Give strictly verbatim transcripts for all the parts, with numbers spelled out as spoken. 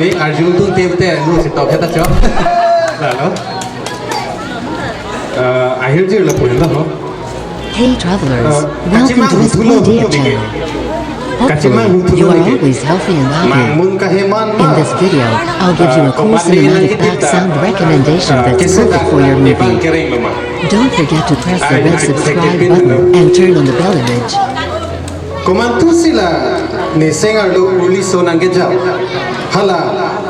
Arjun tun te te nu si tok heta cho. Lalo. Eh, ahirjir lapu henlo ho. Hey travelers, Uh, welcome to this Audio channel. Hopefully, you are always healthy and happy. In this video, I'll give you a cool cinematic back sound recommendation that's perfect for your movie. Don't forget to press the red subscribe button and turn on the bell image. Komantusi la neseng arlo uli so nangkejap. Hala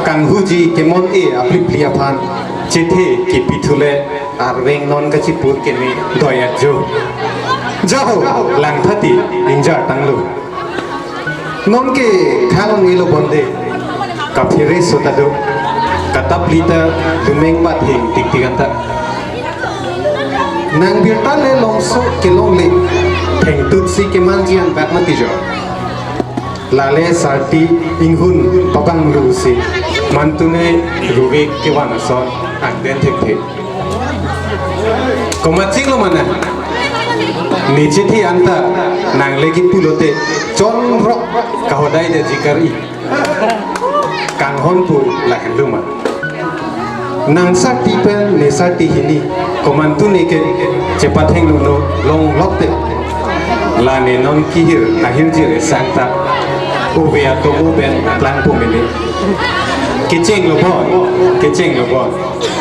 kanghuji kemon e aplipli aphan chethe kepithule arveng non kachipur keme doya jo. Jaho langthati ingjar tanglo. Nonke khang ilo bonde. Kaphere sotado. Katap lita dumeng bat hing tik tik anta. Nang birta le longso kelong le. Thengtut si kemanjian bak mati jo. Lale sarti inghun pabang lu si. Mantune ruwe kewan ason angden thek thek. Komachik lo mana. Nichit hi anta nang legi pulote chonrok kahodai de jikar i. Kanghon pu lahen luma. Nang sarti pen ne sarti hini komantu ne ke chepatheng nuno long lokte. Lane non kihir ahirjir esang ta. Uve atomo ben plang pu mene. Kecheng lo bon, kecheng lo bon.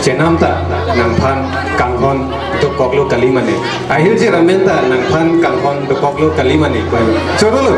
Chenam ta nangphan kanghon dokok lo kali mane. Ahirjir amen ta nangphan kanghon dokok lo kali mane. Choro lo.